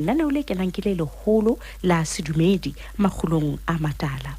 Lenaneo le kenang ke le leholo la sedumedi makgulong a matala.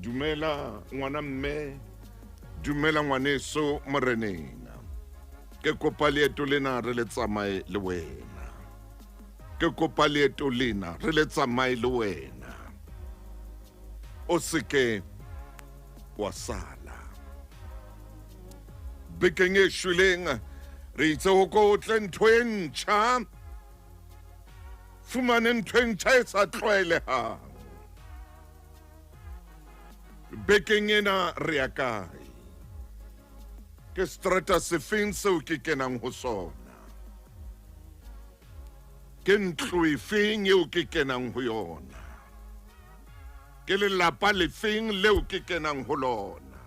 Dumela ngwana mme, dumela ngwaneso moreneng. Ke kopa leeto lena re le tsamaye le wena. Ke kopa leeto lena re le tsamaye le wena. O seke wa sala. Bekeng e shweleng re itse ho ko tle ntho e ntjha. Fumane ntho e ntjha e sa tlwaelehang. Bekeng ena re ya kae? Ke strata sefeng seo ke kenang ho sona? Ke ntlo efeng eo ke kenang ho yona? Ke lelapa lefeng leo ke kenang ho lona?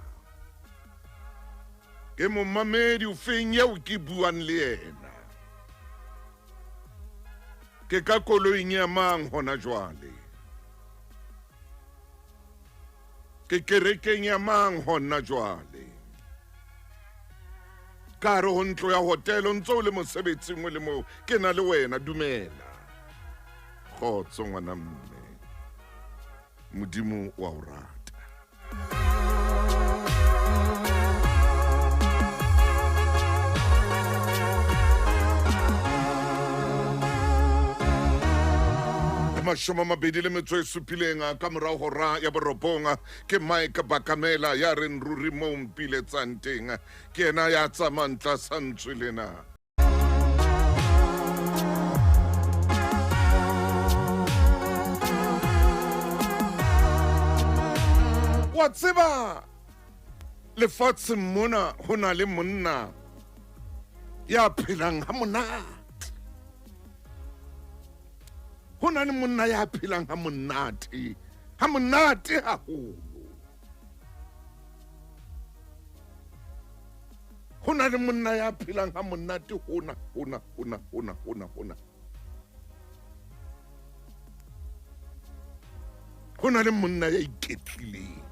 Ke momamedi ofeng eo ke buang le yena? Ke ka koloing ya mang hona jwale? Ke kerekeng ya mang hona jwale? Ka hare ho ntlo ya hotele o ntse o le mosebetsing o le moo, ke na le wena, dumela. Kgotso ngwana mme. Modimo wa o rata. Mashome a mabedi le metso e supileng ka morao hora ya borobong ke Mike Bakamela ya reng ruri moo mpiletsang teng ke yena ya tsamayang tlasa ntswe lena. Wa tseba lefatsheng mona ho na le monna ya phelang ha monate. Ho na le monna ya phelang ha monate, ha monate haholo. Ho na le monna ya phelang ha monate hona, hona, hona, hona, hona, hona. Ho na le monna ya iketlileng.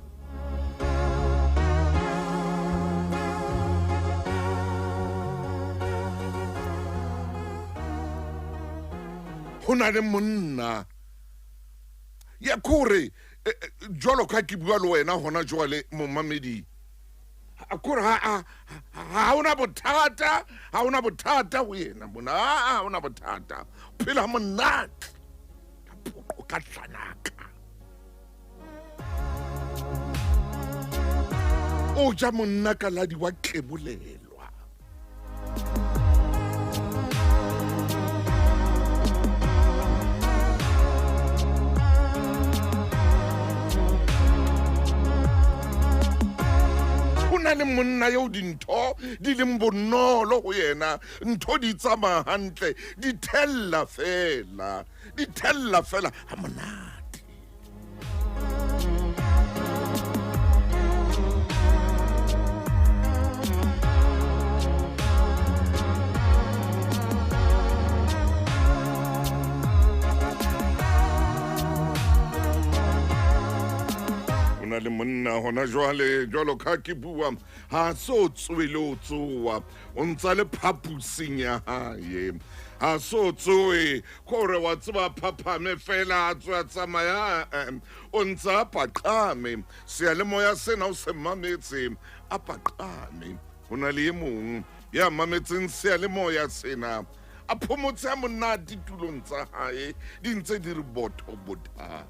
Ho na le monna ya kore jwalo ka ke bua le wena hona jwale momamedi, kore ha hona bothata, ha hona bothata ho yena mona, ha hona bothata. Phela monate ka poqo ka tlanaka. O ja monna ka ladi wa kebolelwa. Ho na le monna eo dintho di leng bonolo ho yena, ntho di tsamaya hantle, di thella fela, di thella fela ha monate. Le monna hona jwale jwalo ka ke bua ha so tswele o tsoa, o ntsa le phapusing ya hae, ha so tsoe kore wa tseba phaphame fela a tswa tsamaya, o ntsa paqame seyalemoya sena o se mametse a paqame. Ho na le e mong ya mametseng seyalemoya sena a phomotse a monate tulong tsa hae, di ntse di re botho botha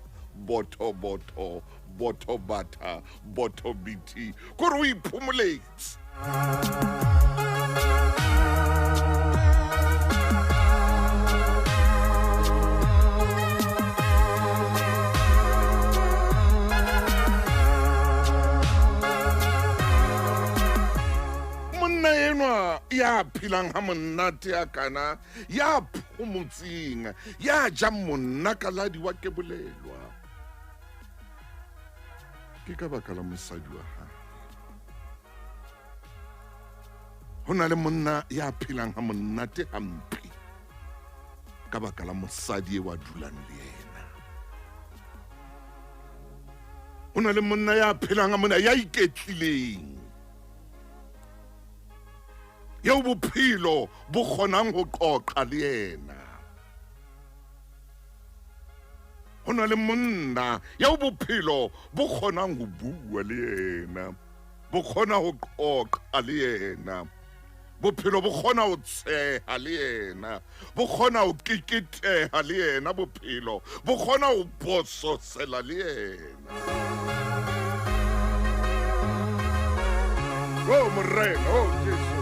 botho botho botho bata botho biti kore o iphomoletse. Monna enwa ya phelang ha monate ya kana, ya phomotseng, ya jang monna ka ladi wa kebolelwa, ke ka baka la mosadi wa hae. Ho na le monna ya phelang ha monate hampe ka baka la mosadi e wa dulang le yena. Ho na le monna ya phelang ha monna ya iketlileng, eo bophelo bo kgonang ho qoqa le yena. Ho na le monna eo bophelo bo kgonang ho bua le yena, bo kgona ho qoqa le yena, bophelo bo kgona ho tsheha le yena, bo kgona ho keketeha le yena, bophelo bo kgona ho bososela le yena. Oh Morena, oh Jesu.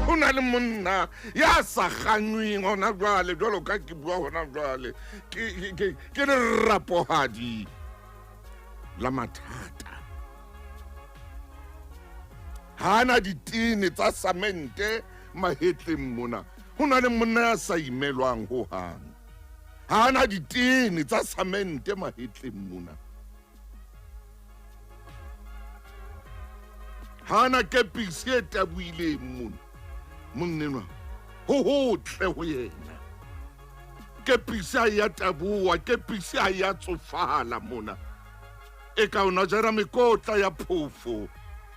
Ho na le monna ya sa kgangweng hona jwale, jwalo ka ke bua hona jwale, ke lerapohadi la mathata. Ha na ditene tsa samente mahetleng mona. Ho na le monna ya sa imelwang ho hang. Ha na ditene tsa samente mahetleng mona. Ha na kepisi e tabuileng mona. Monnenwa ho hotle ho yena. Kepisi ha ya taboa, kepisi ha ya tsofala mona. E ka ona jara mekotla ya phofo,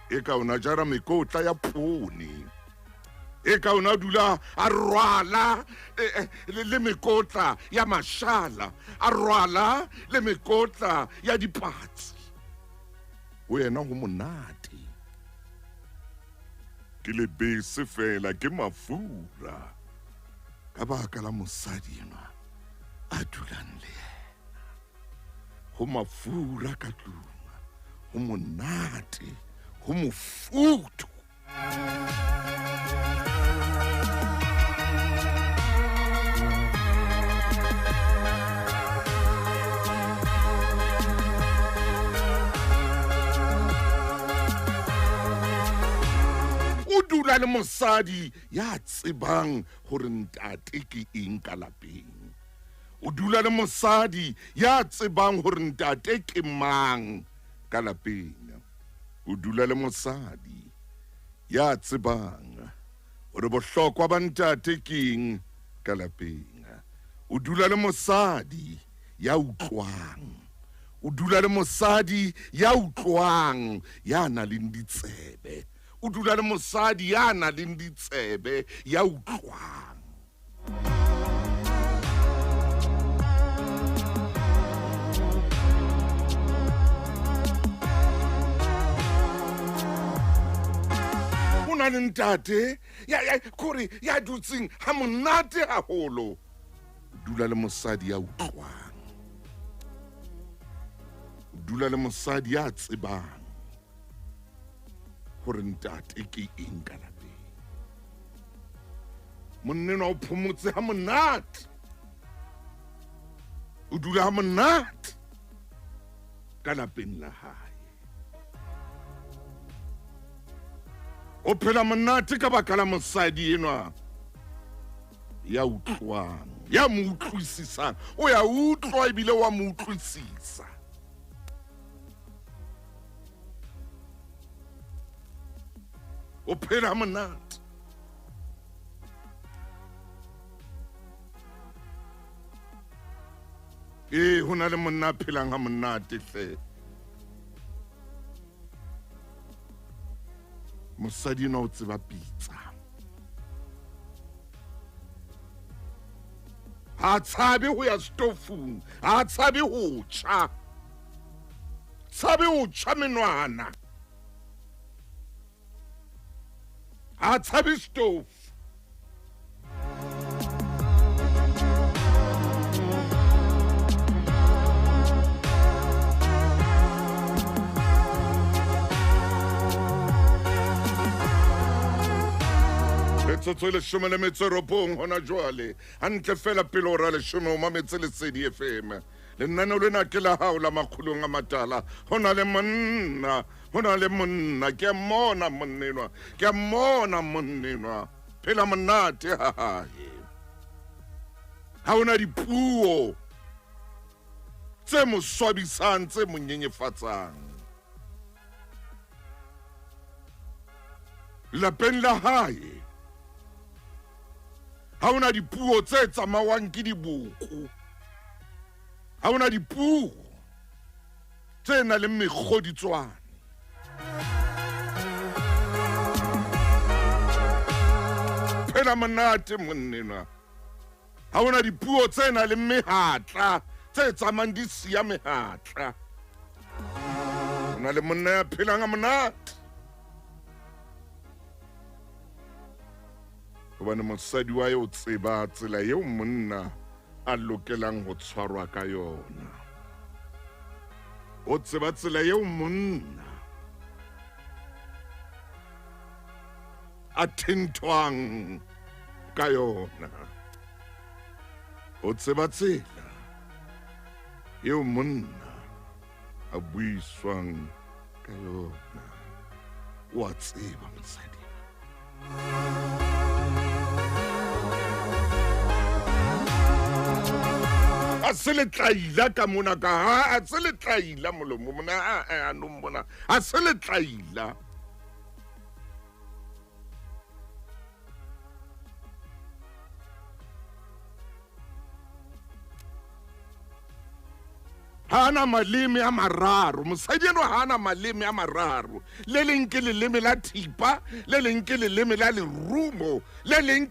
e ka ona jara mekotla ya poone, e ka ona dula a rwala le mekotla ya mashala, a rwala le mekotla ya dipatsi. Ho yena ho monate. Ke lebese fela, ke mafura ka baka la mosadi enwa a dulang le yena. Ho mafura ka tlung, ho monate, ho mofuthu. dula le mosadi ya tsebang hore ntate ke eng ka lapeng. O dula le mosadi ya tsebang hore ntate ke mang ka lapeng. O dula le mosadi ya tsebang hore bohlokwa ba ntate ke eng ka lapeng. O dula le mosadi ya utlwang. O dula le mosadi ya utlwang, ya nang le ditsebe. O dula le mosadi ya nang le ditsebe, ya utlwang. Ho na le ntate ya ya kore ya dutseng ha monate haholo. O dula le mosadi ya utlwang. O dula le mosadi ya tsebang hore ntate ke eng ka lapeng. Monna enwa o phomotse ha monate. O dula ha monate ka lapeng la hae. O phela monate ka baka la mosadi enwa ya utlwang, ya mo utlwisisang. O ya utlwa ebile wa mo utlwisisa. O phela monate. Ee, ho na le monna a phelang ha monate hle. Mosadi enwa o tseba pitsa. Ha tshabe ho ya stofung, ha tshabe ho tjha. Tshabe ho tjha menwana. Ha tshabe stove. Metsotso e leshome le metso e robong hona jwale, hantle fela pele hora leshome o mametse Lesedi FM. Lenaneo lena ke la hao la Makgulong a Matala. Ho na le monna, ho na le monna, ke a mmona monna enwa, ke a mmona monna enwa. Phela monate ha hae. Ha hona dipuo tse mo swabisang, tse mo nyenyefatsang. Lapeng la hae ha hona dipuo tse tsamawang ke diboko. Ha hona dipuo tse nang le mekgoditswane. Phela monate monnenwa. Ha hona dipuo tse nang le mehatla, tse tsamayang di siya mehatla. Ho na le monna ya phelang a monate. Hobane mosadi wa hae o tseba tsela eo monna a lokelang ho tshwarwa ka yona. O tseba tsela eo monna a thenthwang ka yona. O tseba tsela eo monna a buiswang ka yona. O a tseba mosadi. A se letlaila ka mona ka ha, a se letlaila molomo mona, a anong mona, a se letlaila. Ha ana maleme a mararo, mosadi enwa ha ana maleme a mararo. Le leng ke leleme la thipa, le leng ke leleme la lerumo, le leng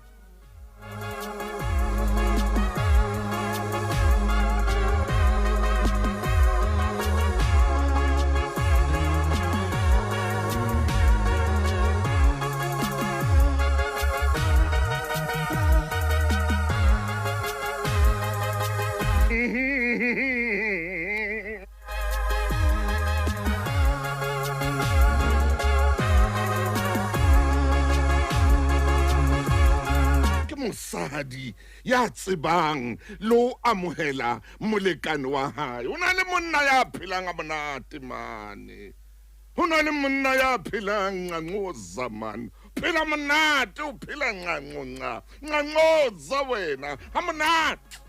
Ke mosadi ya tsebang le ho amohela molekane wa hae. Ho na le monna ya phelang a monate mane. Ho na le monna ya phelang nqanqoza man. Phela monate, o phela nqanqonqa nqanqotsa wena ha monate.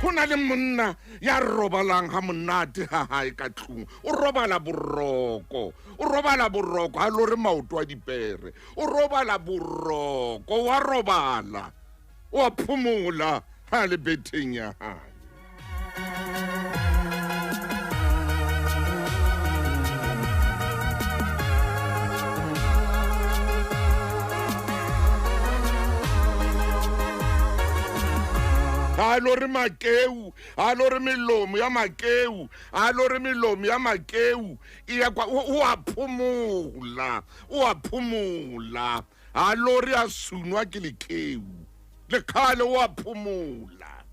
Ho na le monna ya robalang ha monate ha hae ka tlung. O robala boroko, o robala boroko, ha lore maoto a dipere. O robala boroko, wa robala, o a phomola ha le betheng ya hae. Ha lore makeu, ha lore melomo ya makeu, ha lore melomo ya makeu e ya kwa, o a phomola, o a phomola. Ha lore a sunwa ke lekeu, le khale o a phomola.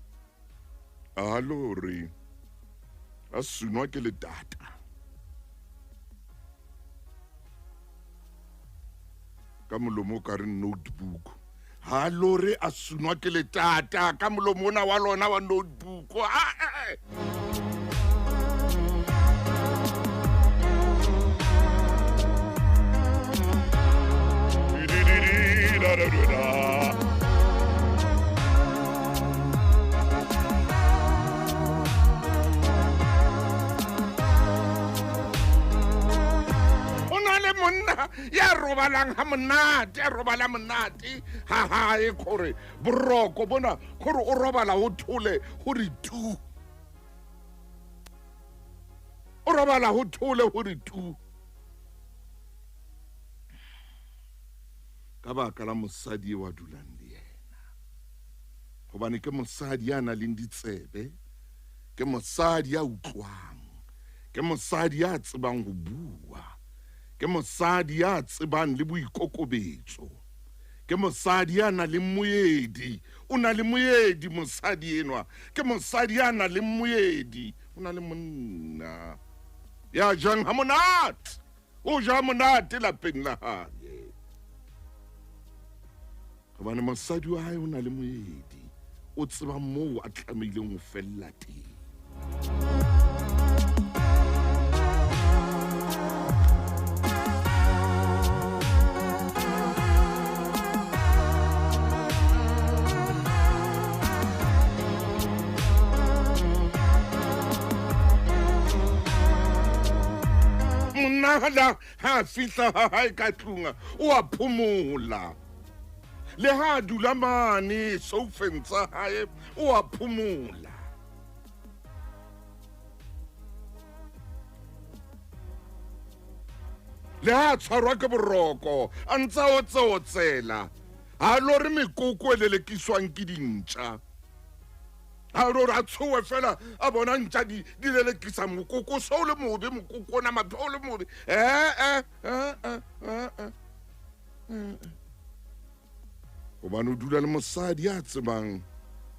Ha lore a sunwa ke letata. Ka molomo o ka re notebook. Ha lore a sunwa ke letata ka molomo ona wa lona wa notebook. Monna ya robalang ha monate, ya robala monate ha hae, khore boroko bona, khore o robala ho thole ho re tu, o robala ho thole ho re tu. Ka baka la mosadi wa dulang le yena, hobane ke mosadi ya nang le ditsebe, ke mosadi ya utlwang, ke mosadi ya tsebang ho bua, ke mosadi ya tsebang le boikokobetso, ke mosadi ya nang le moedi. O na le moedi mosadi enwa, ke mosadi ya nang le moedi. O na le monna ya jang ha monate, o ja monate lapeng la hae, hobane mosadi wa hae o na le moedi, o tseba moo a tlamehileng ho fella teng. Monna ha fihla ha hae ka tlung, o a phomola. Le ha dula mane soufeng tsa hae, o a phomola. Le ha tshwarwa ke boroko, a ntsa o tseotsela, ha lore mekoko e lelekiswang ke dintja. Ha lore a tshowe fela a bona ntja di lelekisa mokoko, so le mobe mokoko ona mapho le mobe. Hobane o dula le mosadi ya tsebang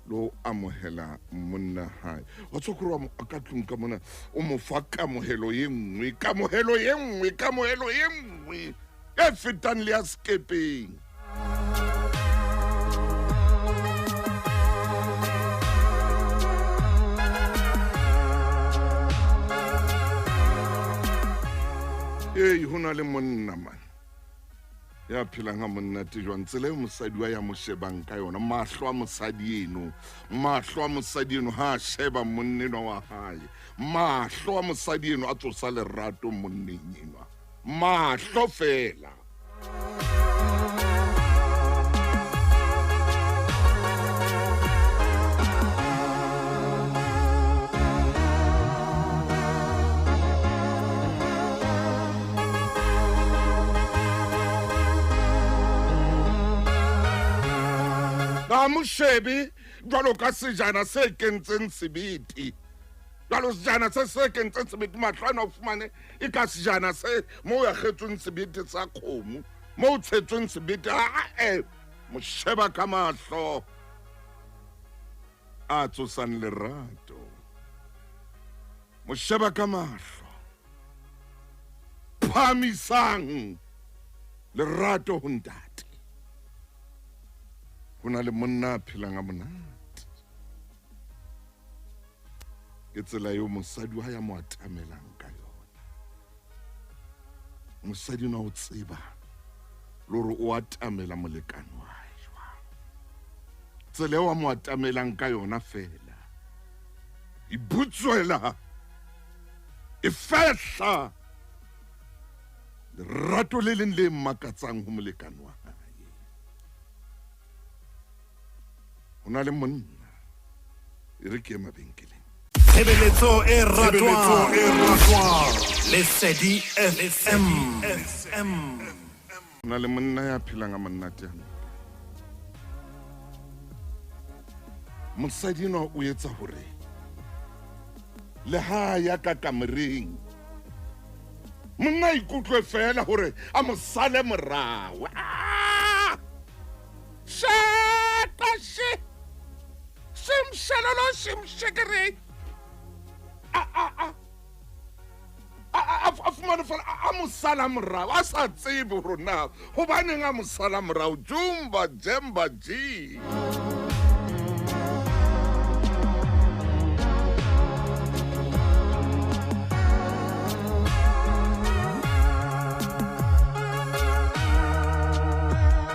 le ho amohela monna hae. Wa tswa kore wa ka tlung ka mona, o mo fa kamohelo e nngwe, kamohelo e nngwe, kamohelo e nngwe e fetang le ya sekepeng. Ei, ho na le monna man ya phelang ha monate jwang, tsela eo mosadi wa ya mo shebang ka yona, mahlo a mosadi eno, mahlo a mosadi eno ha a sheba monna enwa wa hae, mahlo a mosadi eno a tsosa lerato monneng enwa, mahlo fela. A mo shebe jwalo ka sejana se kentseng sebete, jwalo sejana se kentseng sebete, mahlo ana o fumane e ka sejana se mo ya kgetsweng sebete sa kgomo, mo o tshetsweng sebete. A mo sheba ka mahlo a tsosang lerato, mo sheba ka mahlo phahamisang lerato ho ntate. Ho na le monna a phelang a monate. Ke tsela eo mosadi wa ya mo atamelang ka yona. Mosadi ona o tseba le hore o atamela molekane wa hae jwang. Tsela eo a mo atamelang ka yona fela e butswela, e fehla lerato le leng le makatsang ho molekane wa hae. Ho na le monna e re ke ye mabenkeleng. Tshebeletso e ratwang Lesedi FM. Ho na le monna ya phelang a monate hampe. Mosadi enwa o etsa hore le ha ya ka kamoreng monna a ikutlwe fela hore a mo sale morao. Ah! Shata she! Shimshelolo shimshekere! A a a a fumane fela a mo sala morao a sa tsebe hore na hobaneng a mo sala morao. Jumba jemba ji.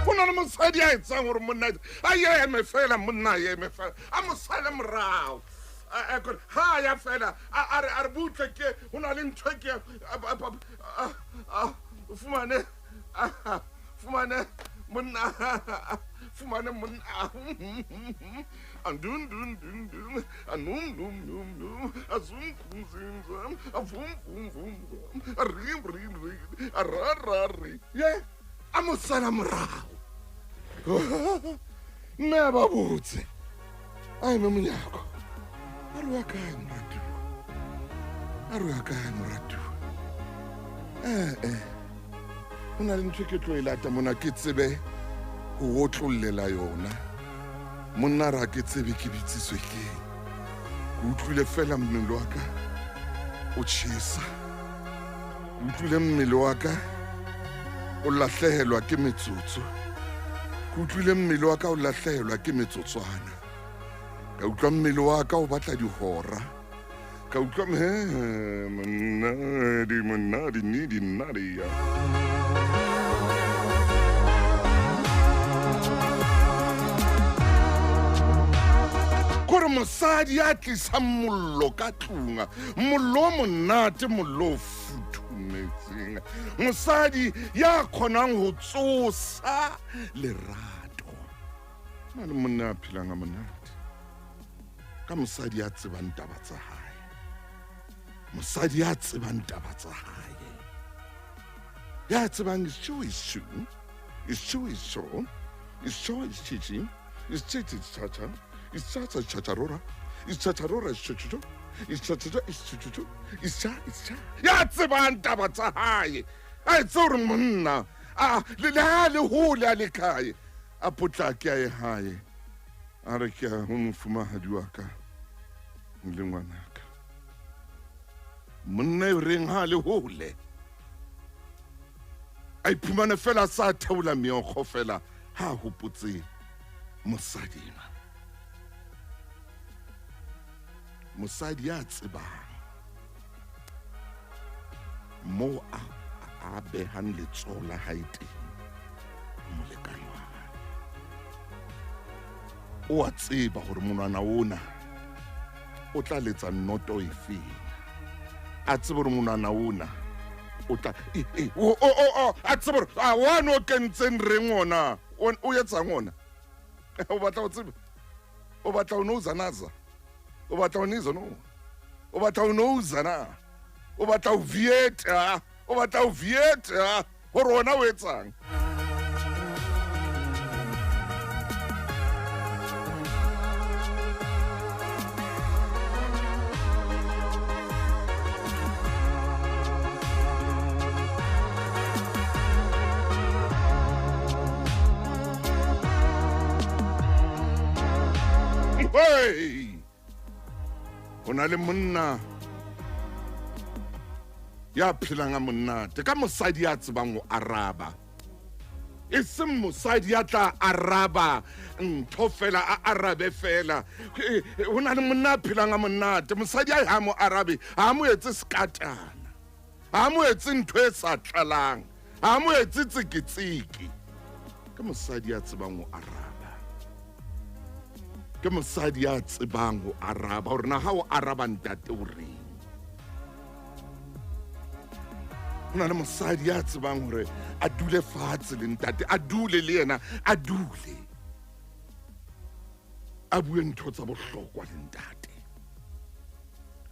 Ho na le mosadi a etsang hore monna a eme fela, monna a eme fela a mo sale morao. Ha ya fela a re a re butle ke ho na le ntho ke fumane fumane monna fumane monna andun dun dun dun anum num num num azum zum zum zum avum vum vum rim rim rim ra ra ri ye a mo sala morao. Mme a ba botse a eme monyako. A re wa kae moratuwa? A re wa kae moratuwa? Ho na le ntho ke tlo e lata mona ke tsebe ho otlollela yona. Monna ra ke tsebe ke bitsitswe keng. Ke utlwile fela mmele wa ka o tjhesa. Ke utlwile mmele wa ka o lahlehelwa ke metsotso. Ke utlwile mmele wa ka o lahlehelwa ke metsotswana. Ka utlwa mmele wa ka o batla dihora. Ka utlwa monadi monadi nidi nadi. Kore mosadi a tlisang mollo ka tlung, mollo o monate, mollo o futhumetseng. Mosadi ya kgonang ho tsosa lerato. Na le monna a phelang a monate ka mosadi ya tsebang taba tsa hae. Mosadi ya tsebang taba tsa hae. Ya tsebang is chu is chu, is chu is cho, is cho is chichi, is chichi is chacha, is chacha is chacharora, is chacharora is chuchuchu, is chachacha is chuchuchu, is cha is cha. Ya tsebang taba tsa hae. A etse hore monna a le ha le hole a le kae a potlake a ye hae. A re ke a ho mofumahadi wa ka le ngwanaka. Monna e reng ha le hole a iphumane fela a sa theola meokgo fela ha a hopotse mosadi enwa. Mosadi ya tsebang moo a behang letsoho la hae teng molekane wa hae. O a tseba hore monwana ona o tla letsa noto efeng. A tsebe hore monwana ona o tla a tsebe hore a one o kentseng reng ona o etsang ona. O batla ho tseba? O batla ho noza naza? O batla ho niza no? O batla ho noza na? O batla ho vieta? O batla ho vieta hore ona o etsang? Hey! Ho na le monna ya phelang a monate ka mosadi ya tsebang ho araba. E seng mosadi ya tla araba ntho fela, a arabe fela. Ho na le monna a phelang a monate, mosadi a ha mo arabe, ha mo etse sekatana, ha mo etse ntho e sa tlalang, ha mo etse tseketseke. Ke mosadi ya tsebang ho araba, ke mosadi ya tsebang ho araba hore na ha o araba ntate o reng. Ho na le mosadi ya tsebang hore a dule fatshe le ntate, a dule le yena, a dule a bue ntho tsa bohlokwa le ntate,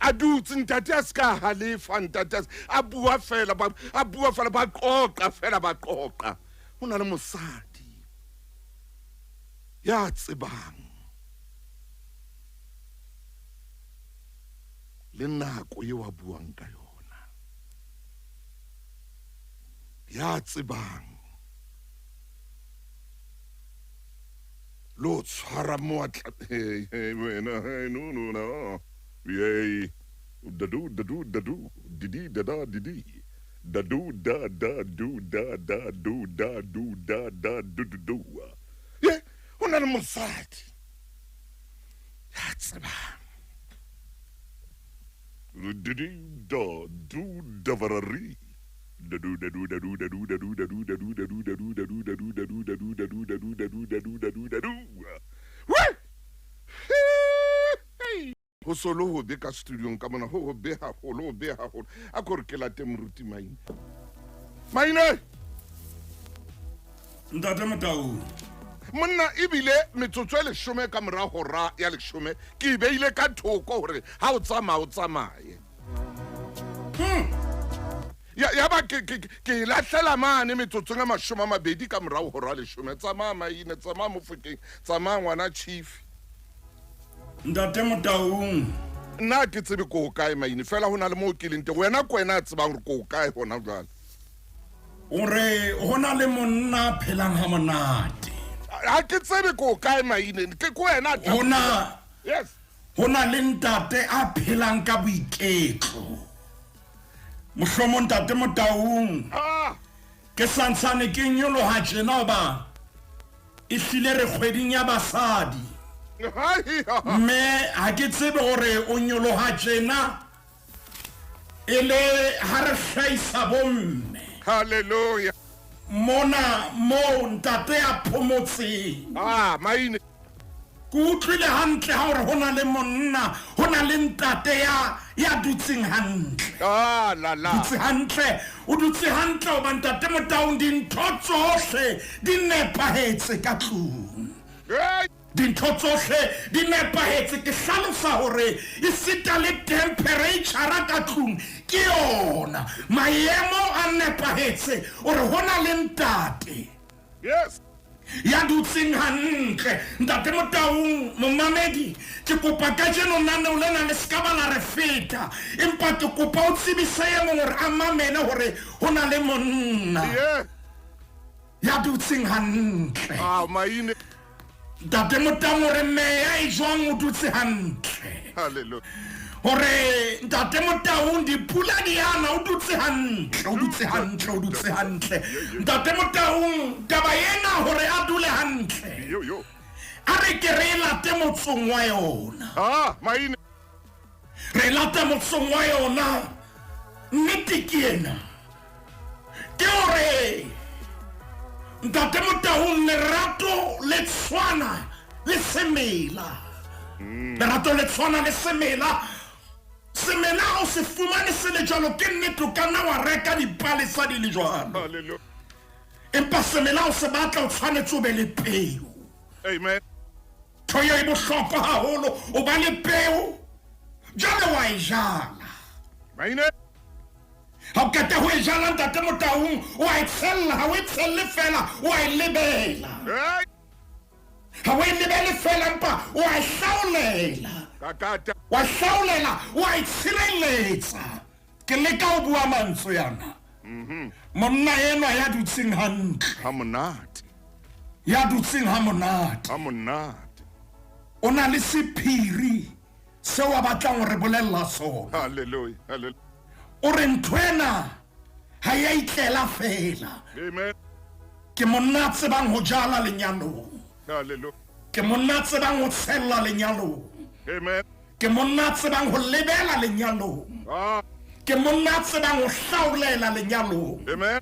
a dutse ntate a se ka halefa, ntate a bua fela, a bua fela, ba qoqa fela, ba qoqa. Ho na le mosadi ya tsebang le nako eo a buang ka yona, ya tsebang le ho tshwara mo a tla. Hey, hey, wena, hey, no, no, no. Yay. Dadu, dadu, dadu. Didi, dada, didi. Dadu, da, da, du, da, da, du, da, du, da, da, du, du, du. Ye, ho na le mosadi ya tsebang. Didi, da, du, da, varari. Dadu, dadu, dadu, dadu, dadu, dadu, dadu, dadu, dadu, dadu, dadu, dadu, dadu, dadu, dadu, dadu, dadu, dadu, dadu. We! Ho so le hobe ka studiong ka mona, ho hobe haholo, hobe haholo. A ko re ke late moruti Maine. Maine! Ntate Motau. Monna ebile metsotso e 10 ka mora hora ya 10 ke e beile ka thoko hore ha o tsamaya o tsamaye. Ya ba ke e lahlela mane metsotsong e 20 ka mora hora ya 10. Tsamaya Maine, tsamaya Mofokeng, tsamaya ngwana chief. Ntate Motaung. Nna ke tsebe ko kae Maine, fela ho na le moo ke leng teng. Wena ko wena a tsebang hore ko kae hona jwale. O re ho na le monna a phelang ha monate. Ha ke tsebe ko kae Maine, ke ko wena a tla. Ho na Yes. Ho na le ntate a phelang ka boiketlo. Mohlomong Ntate Motaung. Ah. Ke santsane ke nyoloha tjena hoba e hlile re kgweding ya basadi. Mme ha ke tsebe hore o nyoloha tjena e le ha re hlahisa bomme. Hallelujah. Mona moo ntate a phomotseng. Ah, Maine. Ke utlwile hantle ha hore ho na le monna, ho na le ntate ya ya dutseng hantle. Ah, la la. Dutse hantle, o dutse hantle hoba Ntate Motaung dintho tsohle di nepahetse ka tlung. Hey! Dintho tsohle di nepahetse, ke hlalosa hore esita le temperature ka tlung ke yona. Maemo a nepahetse, o re ho na le ntate. Yes. Ya dutseng hantle. Ntate Motaung, momamedi, ke kopa kajeno naneo lena le se ka ba la re feta, empa ke kopa o tsebise e mong hore a mamele hore ho na le monna Yeah. ya dutseng hantle. Ah, Maine. Ntate Motaung, hore meya e jwang o dutse hantle. Hallelujah. Hore Ntate Motaung dipula di ana o dutse hantle, o dutse hantle, o dutse hantle. Ntate Motaung taba ena hore a dule hantle. Yo, yo. A re ke re late motsong wa yona. Ah, Maine. Re late motsong wa yona. Nnete ke ena. Ke hore Ntate Motaung lerato le tshwana le semela. Lerato le tshwana le semela. Semela o se fumane se le jwalo, ke nnete o ka nna wa reka dipalesa di le jwalo. Hallelujah. Empa semela o se batla o tshwanetse o be le peo. Amen. Ntho eo e bohlokwa haholo, o ba le peo, jwale wa e jala. Maine. Ha o qeta ho e jala Ntate Motaung, o a e tshella, ha o e tshelle fela, o a e lebela. Hey. Ha o e lebele fela, empa o a e hlaolela. Kakata. Wa hlaolela, o a e tshireletsa. Ke leka ho bua mantswe ana. Monna enwa ya dutseng hantle. Ha monate. Ya dutseng ha monate. Ha monate. O na le sephiri seo a batlang ho re bolella sona. Hallelujah. Hallelujah. O re ntho ena ha ya itlela fela. Amen. Ke monna a tsebang ho jala lenyalong. Hallelujah. Ke monna a tsebang ho tshella lenyalong. Amen. Ke monna a tsebang ho lebela lenyalong. Ah. Ke monna a tsebang ho hlaolela lenyalong. Amen.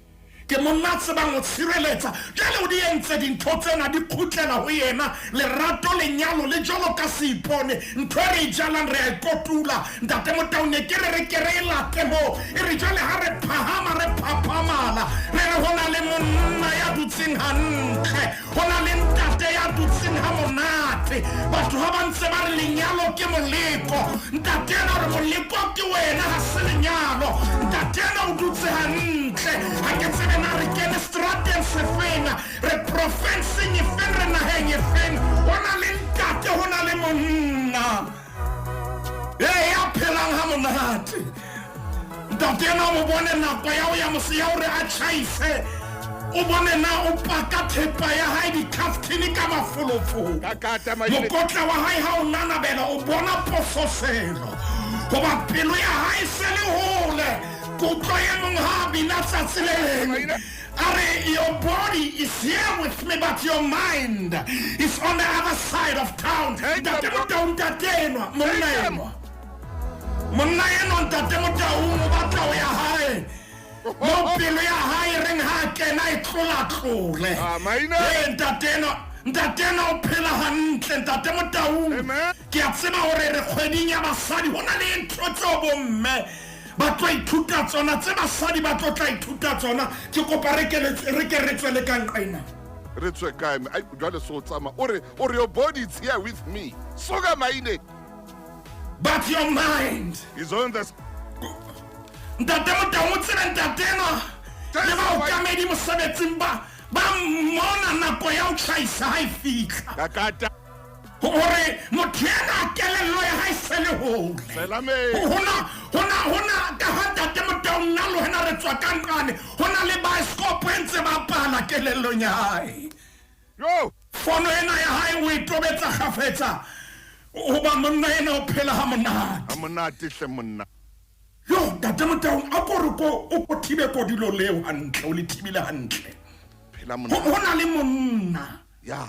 Ke monna a tsebang ho tshireletsa. Jwale o di entse dintho tsena di kgutlela ho yena. Lerato, lenyalo le jwalo ka seipone. Ntho e re e jalang re a e kotula. Ntate Motau ne ke re re ke re e late moo. E re jwale ha re phahama re phaphamala re re ho na le monna ya dutseng hantle, ho na le ntate ya dutseng ha monate. Batho ha ba ntse ba re lenyalo ke moleko, ntate ena o re moleko ke wena ha se lenyalo. Ntate ena o dutse hantle. Ha ke tsebe na re kene strateng sefeng, re profenseng efeng, re naheng efeng. Ho na le ntate, ho na le monna. Ee, ya phelang ha monate. Ntate ena o bone nako ya ho ya mose ya hore a tjhaise. O bone na o paka thepa ya hae dikhaftini ka mafolofolo. Mokotla wa hae ha o nanabela o bona pososelo. Hoba pelo ya hae se le hole. Kutlo e mong ha a bina tsatsi le leng. A re, Your body is here with me but your mind is on the other side of town. Ntate Motau, ntate enwa, monna enwa. Monna enwa ntate Motaung o batla ho ya hae. Mo pelo ya hae reng ha a kena e tlolatlole. Ee, ntate enwa, ntate enwa o phela hantle, ntate Motaung. Ke a tseba hore re kgweding ya basadi, ho na le ntho tseo bomme ba tlo ithuta tsona, tse basadi ba tlo tla ithuta tsona. Ke kopa re ke re ke re tswele ka nqena. Re tswe kae? Ai, jwale so tsamaya. O re, o re your body is here with me. Soka maine. But your mind is on the Ntate Motaung o tsebe ntate enwa le baokamedi mosebetsing ba ba mmona nako ya ho tjhaisa ha e fihla. Kakata. Hore motho ena kelello ya hae se le hole. Hona hona hona ka ha ntate Motaung nna le wena re tswa ka nqane, ho na le baeskopo e ntse bapala kelellong ya hae. Yo! Fono ena ya hae o e tobetsa kgafetsa hoba monna ena o phela ha monate. Ha monate hle monna. Yo, ntate Motaung a ko re ko o ko thibe kodilo leo hantle, o le thibile hantle. Phela monate. Ho na le monna. Ya.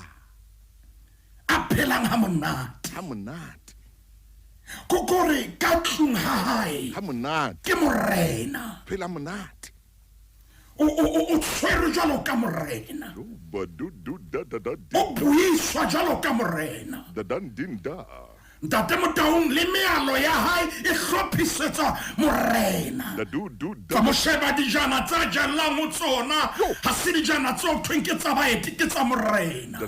A phelang ha monate. Ha monate. Ko kore ka tlung ha hae. Ha monate. Ke morena. Phela monate. O o o tshwerwe jwalo ka morena. O buiswa jwalo ka morena. Ntate Motaung le mealo ya hae e hlophisetsa morena. Ka mo sheba dijana tsa jallang ho tsona, ha se dijana tseo thweng ke tsa baeti, ke tsa morena.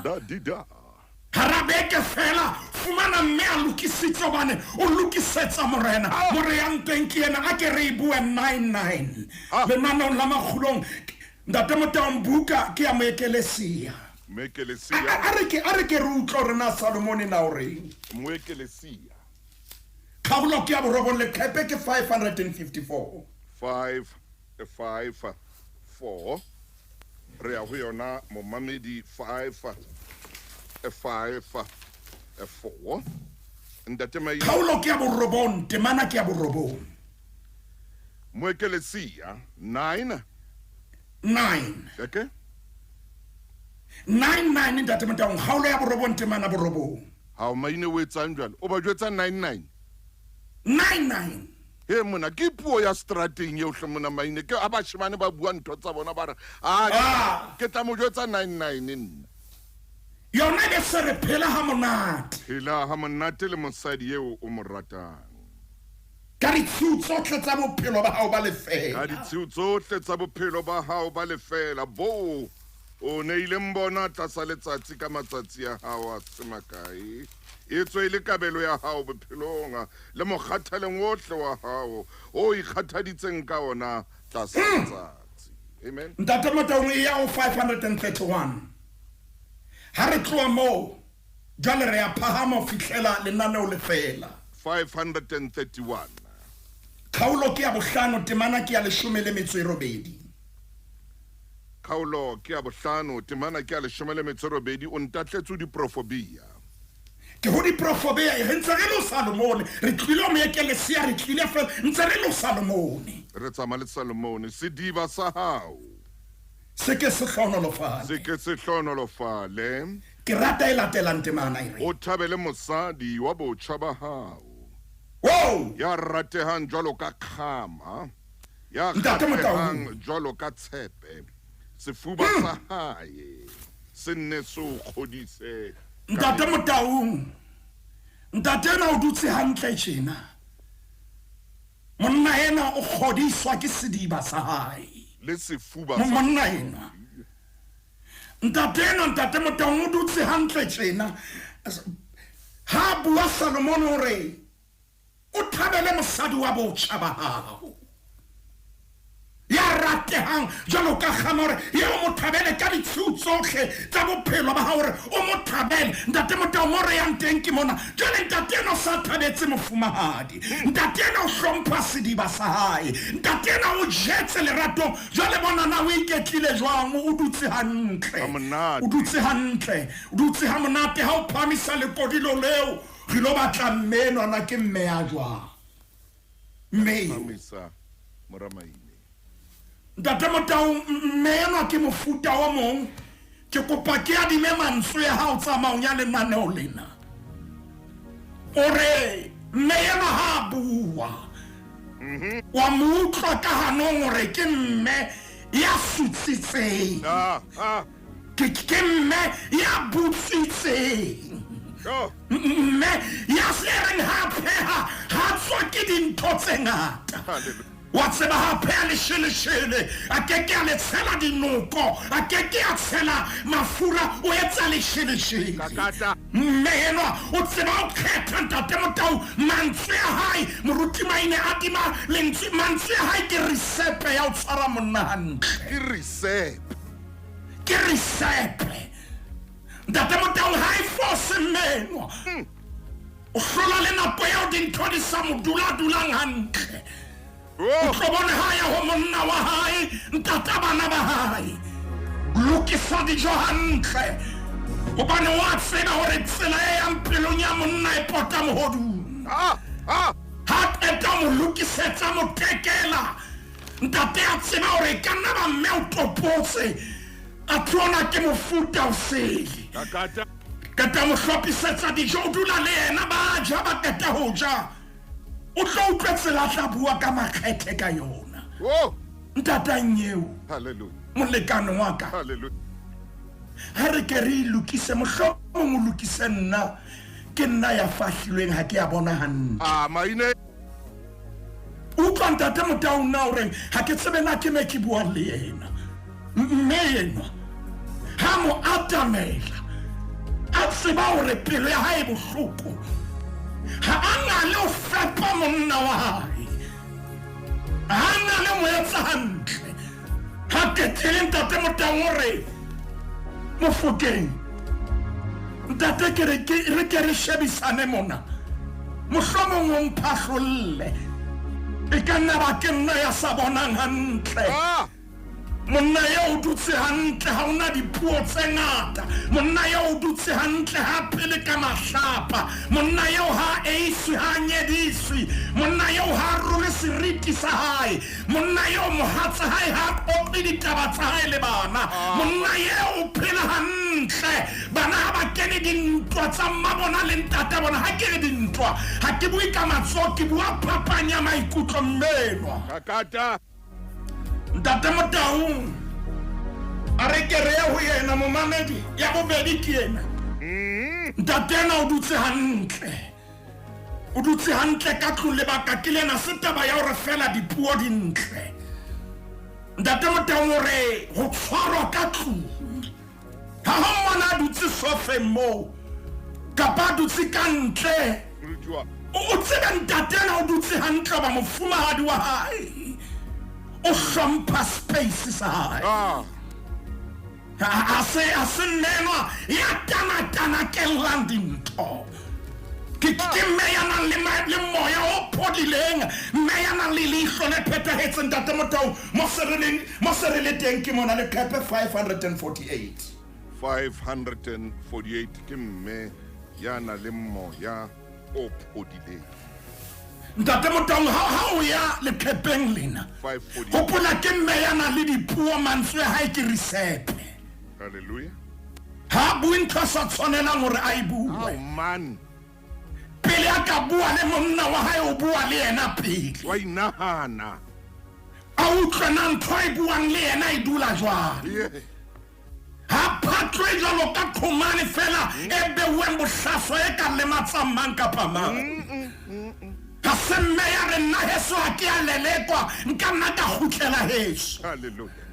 Hara beke feela, fumana mme a lokisitse hobane o lokisetsa morena. Mo re yang teng ke ena, a ke re e bue 99. Lenaneong la Makgulong, Ntate Motaung buka ke ya Moekelesia. Moekelesia. A re ke, a re ke re utlwe hore na Salomone na o reng. Moekelesia. Kgaolo ke ya borobong, leqhepe ke 554. 5 5 4 re ya ho yona momamedi 5 5 4 ntate Maine. Kgaolo ke ya borobong, temana ke ya borobong. Moekelesia 9 9. Okay. 9 9 ntate Motaung, kgaolo ya borobong temana borobong. Ha o Maine o etsang jwale? O ba jwetsa 9 9. 9 9. He mona ke puo ya strateng eo hle mona Maine, ke ha bashemane ba bua ntho tsa bona ba re a ke tla mo jwetsa 9 9 nna. Yona e be se re phela ha monate. Phela ha monate le mosadi eo o mo ratang. Ka ditshiu tsohle tsa bophelo ba hao ba lefeela. Ka ditshiu tsohle tsa bophelo ba hao ba lefeela boo o neileng bona tlasa letsatsi ka matsatsi a hao a se makae. Etswe e le kabelo ya hao bophelong le mokgathaleng wohle wa hao o ikgathaditseng ka ona tlasa letsatsi. Amen. Ntate Motaung e ya ho 531. Ha re tloha moo jwale re ya phahama ho fihlela lenaneo le fela. 531. Kgaolo ke ya bohlano, temana ke ya leshome le metso e robedi. Kgaolo ke ya bohlano, temana ke ya leshome le metso e robedi. O ntahletse ho diprofobia. Ke ho diprofobia, re ntse re le ho Salomone. Re tlile ho Moekelesia, re tlile feela, ntse re le ho Salomone. Re tsamaya le Salomone, sediba sa hao. Se ke se hlohonolofale. Se ke se hlohonolofale. Ke rata e latelang temana e re. O thabele mosadi wa botjha ba hao. Wow! Ya ratehang jwalo ka kgama, ya Ntate Motaung. kgahlehang jwalo ka tshepe. Sefuba sa hae se nne se o kgodise. Ntate Motaung, ntate ena o dutse hantle tjena. Monna ena o kgodiswa ke sediba sa hae. Le sefuba sa Monna enwa. Ntate enwa, ntate Motaung o dutse hantle tjena. Ha bua Salomon o re o thabele mosadi wa botjha ba hao. Ya ratehang jwalo ka kgama hore ye o mo thabele ka ditshiu tsohle tsa bophelo ba hao hore o mo thabele. Ntate Motao, mo re yang teng ke mona. Jwale ntate ena o sa thabetse mofumahadi. Ntate ena o hlompha sediba sa hae. Ntate ena o jetse leratong. Jwale bona na o iketlile jwang, o dutse hantle. Ha monate. O dutse hantle. O dutse ha monate ha o phahamisa lekodilo leo. Re lo batla mme enwa na ke mme ya jwang. Mme eo. Phahamisa mora Maine. Ntate Motao, mme enwa ke mofuta o mong. Ke kopa ke adime mantswe a hao tsamaong ya lenaneo lena. O re mme enwa ha a bua, wa mo utlwa ka hanong hore ke mme ya sutsitseng. Ke mme ya butswitseng. Mme ya se reng ha pheha, ha tswa ke dintho tse ngata. Wa tseba ha pheha lesheleshele, a ke ke a le tshela dinoko, a ke ke a tshela mafura, o etsa lesheleshele. Kakata. Mme enwa o tseba o kgetha ntate Motau mantswe a hae, moruti Maine a tima lentswe, mantswe a hae ke risepe ya ho tshwara monna hantle. Ke risepe. Ke risepe. Ntate Motau ha e fose mme enwa. O hlola le nako eo dintho di sa mo dula-dulang hantle. O tlo bona ha ya ho monna wa hae, ntata bana ba hae. Lokisa dijo hantle. Hobane wa tseba hore tsela e yang pelong ya monna e pota mohodung. Ha qeta mo lokisetsa motekela. Ntate a tseba hore e ka nna ba mme o topotse. A tlola ke mofuta o sele. Kakata. Qeta mo hlophisetsa dijo, o dula le yena, ba ja, ba qeta ho ja. O tlo utlwe tsela tla bua ka makgethe ka yona. Oh. Ntatang eo. Hallelujah. Molekane wa ka. Hallelujah. Ha re ke re lokise, mohlomong o lokise nna. Ke nna ya fahlilweng ha ke a bona hantle. Ah, Maine. Utlwa ntate Motau nna o reng ha ke tsebe na ke me ke buang le yena. Mme enwa ha mo atamela a tseba hore pelo ya hae e bohloko. Ha a na le ho fepa monna wa hae. Ha a na le mo etsa hantle. Ha qetile ntate Motau o re Mofokeng, ntate ke re ke re ke re shebisane mona. Mohlomong o mphahlolle. E ka nna ba ke nna ya sa bonang hantle. Monna eo o dutse hantle, ha ona dipuo tse ngata. Monna eo o dutse hantle, ha phele ka mahlapa. Monna eo ha eiswe, ha nyediswe. Monna eo ha role seriti sa hae. Monna eo mohatsa hae ha qoqe ditaba tsa hae le bana. Monna eo o phela hantle. Bana ha ba kene dintwa tsa mmabona le ntata bona. Ha ke re dintwa, ha ke bue ka matsoho, ke bua phapang ya maikutlo mmenwa. Kakata. Ntate Motau a re ke re ya ho yena momamedi ya bobedi ke yena. Ntate ena o dutse hantle. O dutse hantle ka tlung, lebaka ke lena, se taba ya hore fela dipuo di ntle. Ntate Motau o re ho tshwarwa ka tlung. Ha ho mmona a dutse sofeng moo kapa a dutse ka ntle. O tsebe ntate ena o dutse hantle hoba mofumahadi wa hae o hlompha space sa hae. A se nnenwa ya tana-tana kellang dintho. Ke mme ya nang le moya o phodileng, mme ya nang le leihlo le phethahetseng. Ntate Motau, mo se re le teng ke mona leqephe 548. 548 ke mme ya nang le moya o phodileng. Ntate Motau, ha o ya leqhepeng lena. 5:48. Hopola ke mme ya nang le dipuo, mantswe a hae ke risepe. Hallelujah. Ha a bue ntho a sa tshwanelang hore a e bue. Oh man. Pele a ka bua le monna wa hae, o bua le yena pele. Wa inahana. A utlwe na ntho a e buang le yena e dula jwang. Yeah. Ha phatlwe jwalo ka qhomane fela e beuweng bohlaswa e ka lematsang mang kapa mang. Ha se mme ya re nna heso ha ke a lelekwa, nka nna ka kgutlela heso. Hallelujah.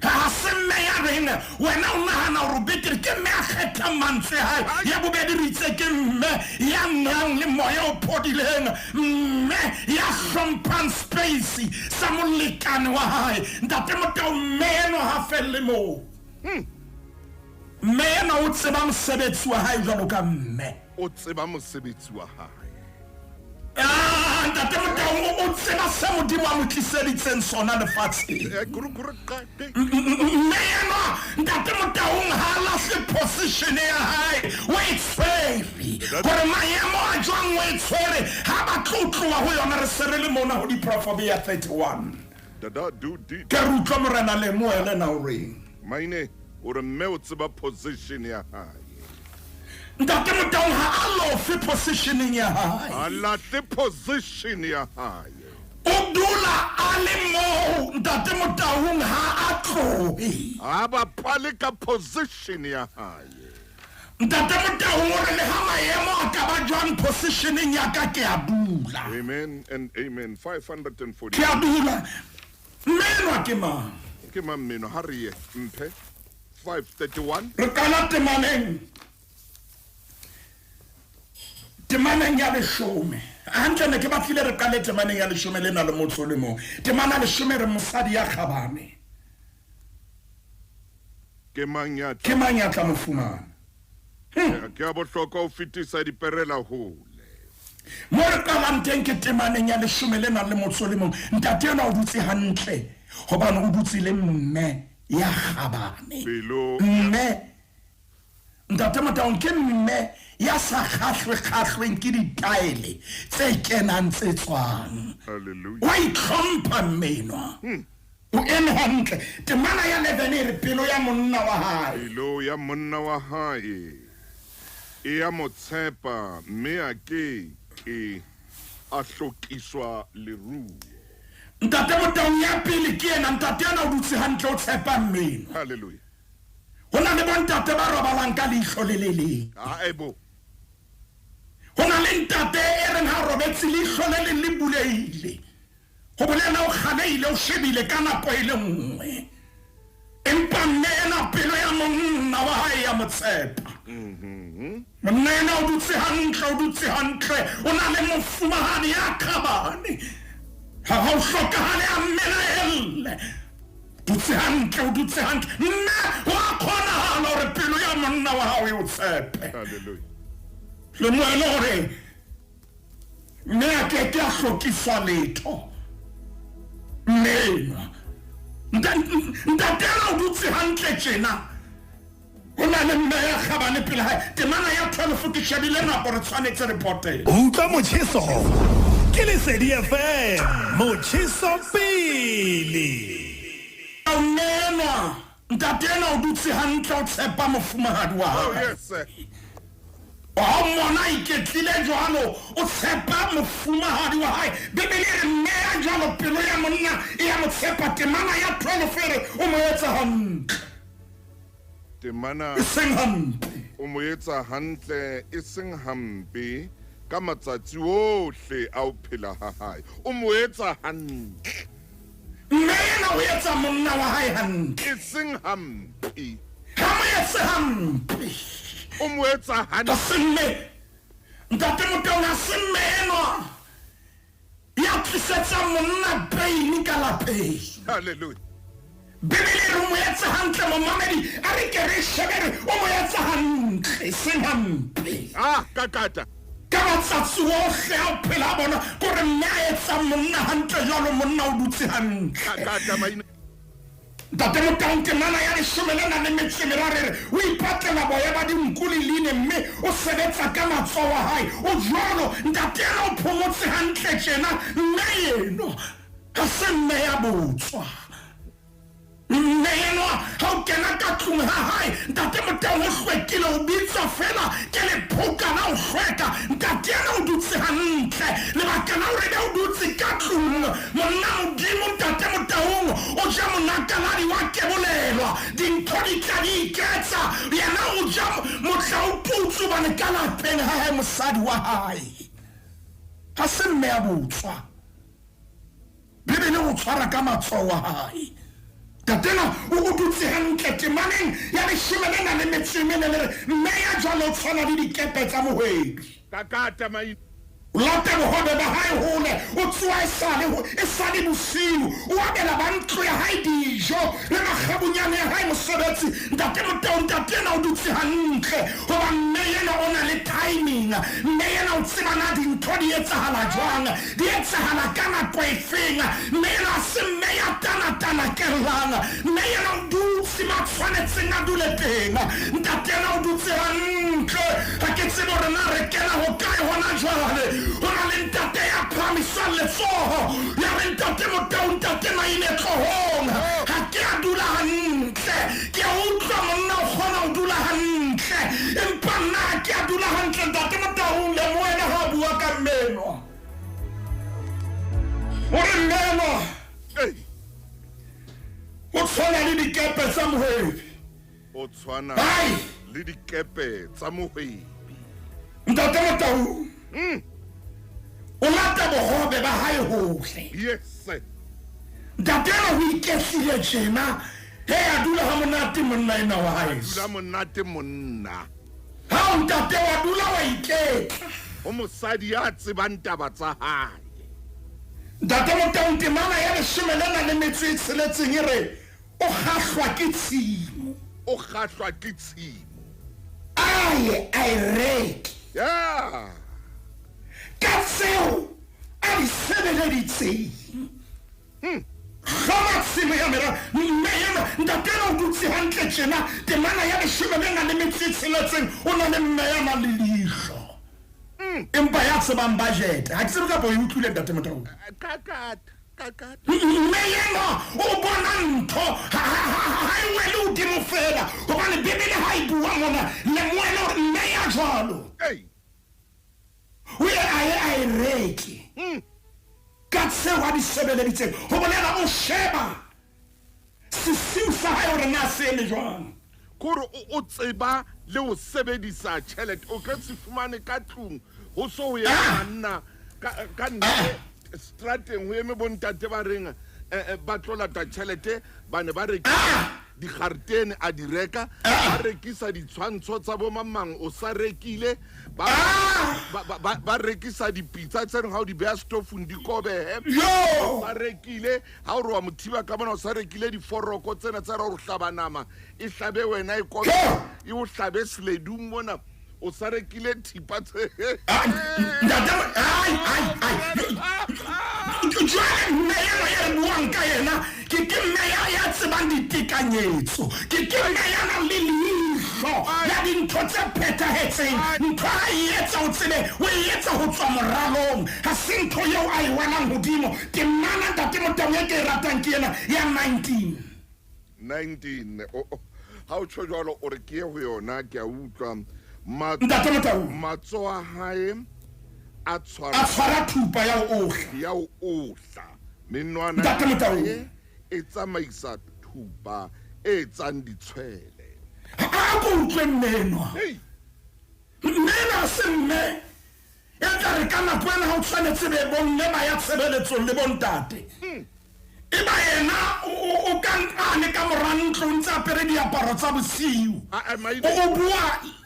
Ha se mme ya reng wena o nahana hore o betere, ke mme a kgethang mantswe a hae. Ya bobedi re itse ke mme ya nang le moya o phodileng, mme ya hlomphang space sa molekane wa hae. Ntate Motau, mme enwa ha felle moo. Mme enwa o tseba mosebetsi wa hae jwalo ka mme. O tseba mosebetsi wa hae. Ah, Ntate Motau o tseba se Modimo a mo tliseditseng sona lefatsheng. Mme enwa Ntate Motaung ha a lahle position ya hae, o e tshwere. Hore maemo a jwang o e tshwere, ha ba tlo tloha ho yona. Re se re le mona ho Diproverbia 31. Dada do di. Ke re utlwa Morena Lemuele na o reng. Maine o re mme o tseba position ya hae. Ntate Motaung ha a lofe positioning ya hae. A lahle position ya hae. O dula a le moo Ntate Motaung, ha a tlohe. Ha bapale ka position ya hae. Ntate Motaung o re le ha maemo a ka ba jwang, positioning ya ka ke a dula. Amen and amen. 540. Ke a dula. Mme enwa ke mang? Ke mang mmeno ha re ye mphe 531. Re qala temaneng ya 10. Hantle ne ke batlile re qale temaneng ya 10 le na le motho le mong. Temana 10 re mosadi ya kgabane Ke mang ya ke mang ya tla mo fumana? Ke a bohlokwa ho fetisa diperela hole. Mo re qalang teng ke temaneng ya 10 le nang le motho le mong. Ntate enwa o dutse hantle hobane o dutse le mme ya kgabane. Pelo Mme Ntate Motaung ke mme ya sa kgahlwe-kgahlweng ke ditaele tse kenang tse tswang. Hallelujah. Wa itlhompha mme enwa. O eme hantle. Temana ya 11 e re pelo ya monna wa hae. Pelo ya monna wa hae e ya mo tshepa, mme a ke ke a hlokiswa leruo. Ntate Motaung, ya pele ke ena, ntate ena o dutse hantle, o tshepa mme enwa. Hallelujah. Ho na le bontate ba robalang ka leihlo le le leng. Aebo. Ho na le ntate e reng ha robetse leihlo le leng le bulehile, ho bolela o kgaleile, o shebile ka nako e le nngwe. Empa mme ena pelo ya monna wa hae ya mo tshepa. Monna ena o dutse hantle, o dutse hantle, o na le mofumahadi ya kgabane. Ha ho hlokahale a mmelaelle. Dutse hantle, o dutse hantle. Mme wa kgonahala hore pelo ya monna wa hao e o tshepe. Hallelujah. Le moele hore mme a ke ke a hlokiswa letho. Mme enwa ntate ena o dutse hantle tjena. Ho na le mme ya kgabane pele hae. Temana ya 12, ke shebile nako, re tshwanetse re potele. Utlwa motjheso ke Lesedi FM, motjheso pele. Mme enwa, ntate ena o dutse hantle, o tshepa mofumahadi wa Oh hae. yes sir. Ha o mmona a iketlile jwalo, o tshepa mofumahadi wa hae. Bibele e re mme ya jwalo pelo ya monna e ya mo tshepa. Temana ya 12 e re o mo etsa hantle, Temana e seng hampe. o mo etsa hantle e seng hampe ka matsatsi ohle a ho phela ha hae. O mo etsa hantle Mme ena o etsa monna wa hae hantle, e seng hampe. Ha mo etse hampe. O mo etsa Ka hantle. se mme Ntate Motaung, ha se mme enwa ya tlisetsang monna pain ka lapeng. Hallelujah. Bibele e re o mo etse hantle. Momamedi, a re ke re shebe re o mo etsa hantle e seng hampe Ah, kakata. ka matsatsi ohle a o phela a bona. Kore mme a etsang monna hantle jwalo, monna o dutse hantle. Kakata maine. Ntate Motaung temana ya leshome le nang le metso e meraro e re o ipatlela boya ba dinku le line mme o sebetsa ka matsoho a hae. O jwalo ntate ena o phomotse hantle tjena mme eno ha se mme ya botswa. Mme enwa ha o kena ka tlung ha hae ntate Motaung o hlwekile o bitswa fela ke lephoka la ho hlweka. Ntate ena o dutse hantle lebaka la hore ebe o dutse ka tlung Monna Modimo Ntate Motaung o ja monakaladi wa kebolelwa dintho di tla di iketsa yena o ja motlaoputsu hobane ka lapeng ha hae mosadi wa hae ha se mme ya botswa. Bibele o tshwara ka matsoho a hae. Tatena o o dutse hantle temaneng ya leshome le nang le metso e mene le re, Mme ya jwalo o tshwana le dikepe tsa mohwebi. Kakata maina. O lata bohobe ba hae hole, o tsoha esale ho esale bosiu, o abela ba ntlo ya hae dijo le makgabunyane a hae mosebetsi. Ntate Motau, ntate ena o dutse hantle hoba mme ena o na le timing. Mme ena o tseba na dintho di etsahala jwang. Di etsahala ka nako efeng? Mme ena ha se mme ya tanatanakellang. Mme ena o dutse ma tshwanetseng a dule teng. Ntate ena o dutse hantle. Ha ke tsebe hore na re kena hokae hona jwale. Ho na le ntate ya phahamisang letsoho ya re, Ntate Motau, Ntate Maine, tlohong. Ha ke a dula hantle. Ke a utlwa monna o kgona ho dula hantle, empa nna ha ke a dula hantle. Ntate Motaung le moena ha a bua ka mme enwa. O re mme enwa o tshwana le dikepe tsa mohwebi. O tshwana le dikepe tsa mohwebi. Ntate Motaung o lata bohobe ba hae hohle. Yes. Ntate ena ho iketlile tjena. He a dula ha monate monna ena wa haeso. Dula monate monna. Hao ntate wa dula wa iketla. Ho mosadi ya tsebang taba tsa hae. Ntate Motaung temana ya leshome le nang le metso e tsheletseng e re o kgahlwa ke tshimo. O kgahlwa ke tshimo. A ye a e reke. Yeah. Ka tseo a di sebeleditseng. Hloma tshimo ya merara. Mme ena, ntate ena o dutse hantle tjena, temana ya leshome le nang le metso e tsheletseng, o na le mme ya nang le leihlo. Empa ya tsebang budget. Ha ke tsebe kapa o e utlwile, Ntate Motaung. Mme ena o bona ntho ha e wele hodimo feela, hobane Bibele ha e bua mona, Lemuele o re mme ya jwalo o ye a ye a e reke ka tseo a di sebeleditseng, ho bolela o sheba sesiu sa hae hore na se eme jwang. Kore o tseba le ho sebedisa tjhelete. O ka se fumane ka tlung ho so ho eme banna ka ntle strateng, ho eme bontate ba reng ba tlo lata tjhelete, ba ne ba rekisa digaretene, a di reka, ba rekisa ditshwantsho tsa bo mamang, o sa rekile, ba rekisa dipitsa tse reng ha o di beha stofung di kobehe, ba rekile. Ha o re wa mo thiba ka mona, o sa rekile diforoko tsena tsa re o hlaba nama e hlabe wena e kobe e o hlabe seledung mona, o sa rekile thipa tse. Ntate, ai ai ai, jwale mme ena ya re buang ka yena ke ke mme ya tsebang ditekanyetso, ke ke mme ya nang le leihlo ya dintho tse phethahetseng. Ntho ha e etsa o tsebe o e etsa ho tswa moralong, ha se ntho eo a e welang hodimo. Temana Ntate Motaung e ke e ratang ke ena ya 19. 19 ha o tjho jwalo o re ke ye ho yona, ke a utlwa. Ntate Motaung, matsoho a hae a tshwara, a tshwara thupa ya ho ohla, ya ho ohla. Menwana Ntate Motaung e tsamaisa thupa e etsang ditshwele. Ha ko utlwe mme enwa. Mme ena ha se mme e tla re ka nako ena ha o tshwanetse be bomme ba ya tshebeletsong le bontate. E ba yena o ka nqane ka mora ntlo o ntse apere diaparo tsa bosiu.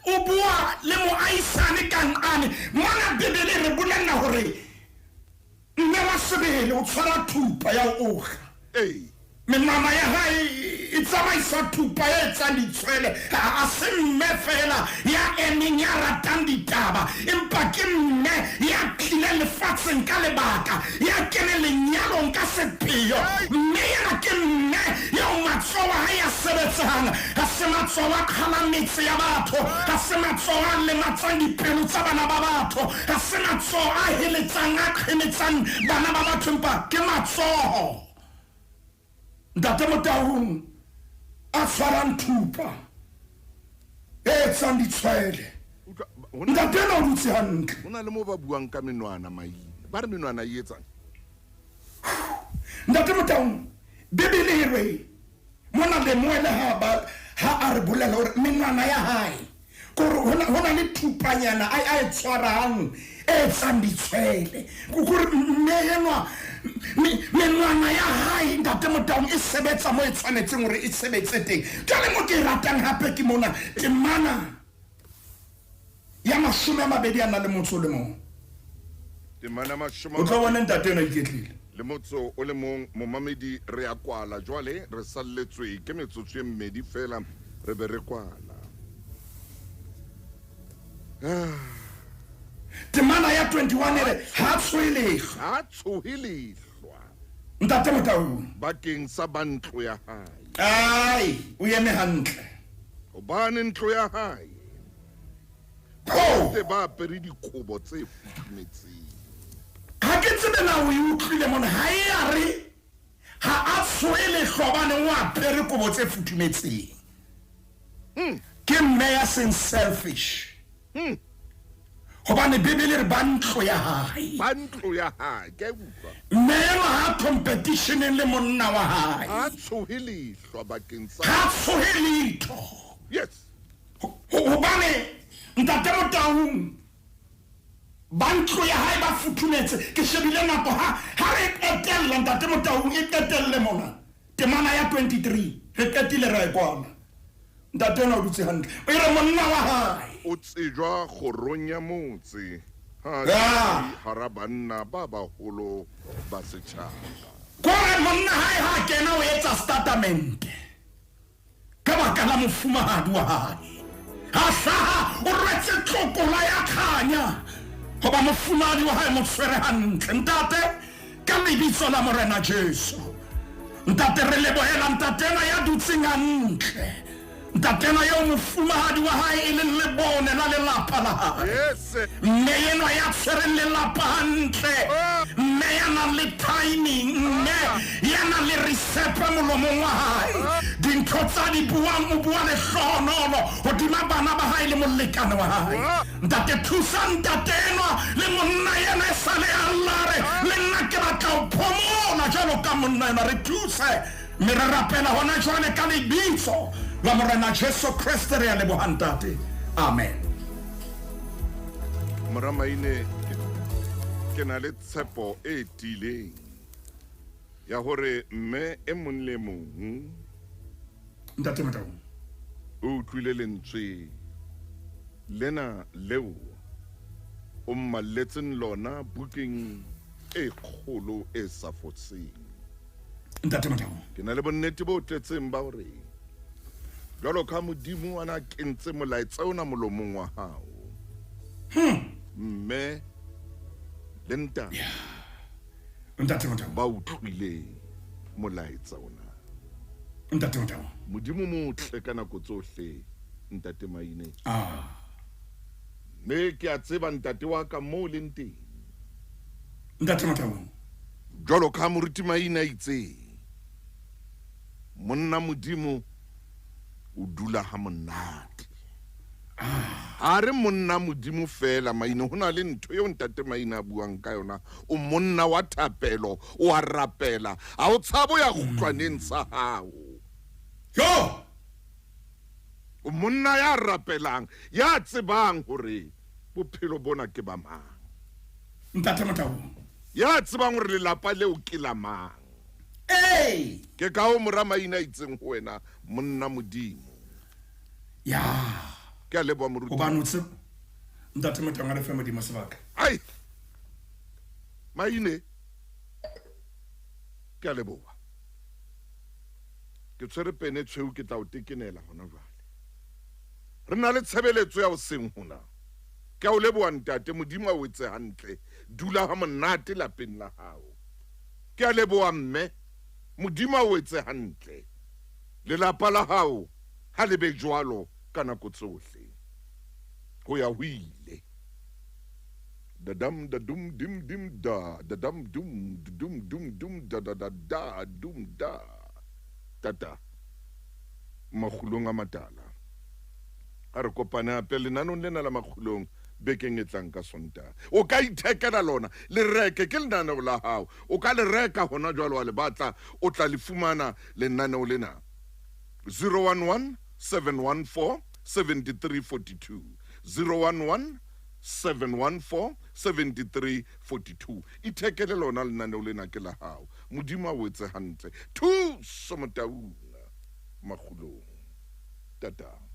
O bua le moahisane ka nqane. Mona Bibele re bolella hore mme wa sebele o tshwara thupa ya ho ohla. Menwana ya hae e tsamaisa thupa e etsang ditshwele. Ha se mme feela ya emeng ya ratang ditaba, empa ke mme ya tlileng lefatsheng ka lebaka, ya keneng lenyalong ka sepheo. Mme yena ke mme eo matsoho matsoho a hae a sebetsang, ha se matsoho a qhalang metse ya batho, ha se matsoho a lematsang dipelo tsa bana ba batho, ha se matsoho a heletsang, a qheletsang bana ba batho, empa ke matsoho, Ntate Motaung, a tshwarang thupa e etsang ditshwele. Ntate enwa o dutse hantle. Ho na le moo ba buang ka menwana, Maine. Ba re menwana e etsang? Ntate Motaung, Bibele e re mona Lemuele ha ba ha a re bolela hore menwana ya hae kore ho na le thupanyana a a e tshwarang e etsang ditshwele. Kore mme enwa menwana ya hae Ntate Motaung e sebetsa mo e tshwanetseng hore e sebetse teng. Jwale mo ke e ratang hape ke mona temana ya 20 a nang le motso o le mong. Temana mashome O tlo bone ntate enwa iketlile. Le motso o le mong, momamedi, re a kwala jwale, re salletswe ke metsotso e mmedi feela re be re kwala. Temana ya 21 e re ha tshohe lehlwa. Ha tshohe lehlwa. Ntate Motaung. Bakeng sa ba ntlo ya hae. Ai, o eme hantle. Hobane ntlo ya hae. Bohle ba apere dikobo tse futhumetseng. Ha ke tsebe na o e utlwile mona, ha e a re ha a tshohe lehlwa hobane o apere kobo tse futhumetseng. Ke mme ya seng selfish. Hobane Bibele e re ba ntlo ya hae. Ba ntlo ya hae, ke a e utlwa. Mme enwa ha competition-eng le monna wa hae. Ha a tshohe lehlwa bakeng sa. Ha a tshohe letho. Yes. Hobane Ntate Motaung ba ntlo ya hae ba futhumetse. Ke shebile nako ha ha re qetella Ntate Motaung e qetelle mona temana ya 23 re qetile ra e kwala. Ntate ona o dutse hantle. E re monna wa hae. O tsejwa kgorong ya motse ha a dutse hara banna ba baholo ba setjhaba. Kore monna hae ha kena o etsa statamente. Ka baka la mofumahadi wa hae, a hlaha o rwetse tlokola ya kganya, hoba mofumahadi wa hae mo tshwere hantle. Ntate, ka lebitso la Morena Jesu, Ntate, re lebohela ntate enwa ya dutseng hantle, ntate enwa eo mofumahadi wa hae e leng lebone la lelapa la hae, mme enwa ya tshwereng lelapa hantle, mme ya nang le timing, mme ya nang le risepe molomong wa hae. Dintho tsa di buang, o bua lehlohonolo hodima bana ba hae le molekane wa hae. Ntate, thusa ntate enwa le monna yena e sale a lla a re, Le nna ke batla ho phomola jwalo ka monna enwa. Re thuse, mme re rapela hona jwale ka lebitso la Morena Jesu Kreste re a leboha, Ntate. Amen. Mora Maine, ke na le tshepo e tiileng ya hore mme e mong le mong Ntate Motaung o utlwile lentswe lena leo o mmalletseng lona bukeng e kgolo e sa foseng. Ntate Motaung, ke na le bonnete bo tletseng ba hore jwalo ka Modimo a na kentse molaetsa ona molomong wa hao, mme le ntate Ntate Motaung ba utlwile molaetsa ona. Ntate Motaung, Modimo motle ka nako tsohle, Ntate Maine. Mme ke a tseba ntate wa ka moo leng teng. Ntate Motaung, jwalo ka moruti Maine a itseng, monna Modimo o dula ha monate. Ha re monna Modimo fela Maine, ho na le ntho eo ntate Maine a buang ka yona. O monna wa thapelo, o a rapela, ha o tshabo ya kgutlwaneng sa hao. Yo! O monna ya rapelang, ya tsebang hore bophelo bona ke ba mang. Ntate Motaung. Ya tsebang hore lelapa leo ke la mang. Ee! Ke ka ho mora Maine a itseng ho wena, monna Modimo. Ya. Ke a leboha moruti. Hobane o tseba Ntate Motaung a le fe Modimo sebaka. Ai! Maine. Ke a leboha. Ke tshwere pene tshweu ke tla o tekenela hona jwale. Re na le tshebeletso ya hoseng hona. Ke a o leboha ntate, Modimo a o etse hantle. Dula ha monate lapeng la hao. Ke a leboha mme, Modimo a o etse hantle. Lelapa la hao ha le be jwalo ka nako tsohle ho ya ho ile. Dadam da dum dim dim da dadam dum dum dum dum da da da da dum da tata makgulong a matala. A re kopane hape lenanong lena la makgulong bekeng e tlang ka Sontaha. O ka ithekela lona, le reke, ke lenaneo la hao. O ka le reka hona jwale wa le batla, o tla le fumana lenaneo lena. 011 714 7342 011 714 7342. Ithekele lona lenaneo lena, ke la hao. Modimo a o etse hantle. Thuso Motaung makgulong. Tata.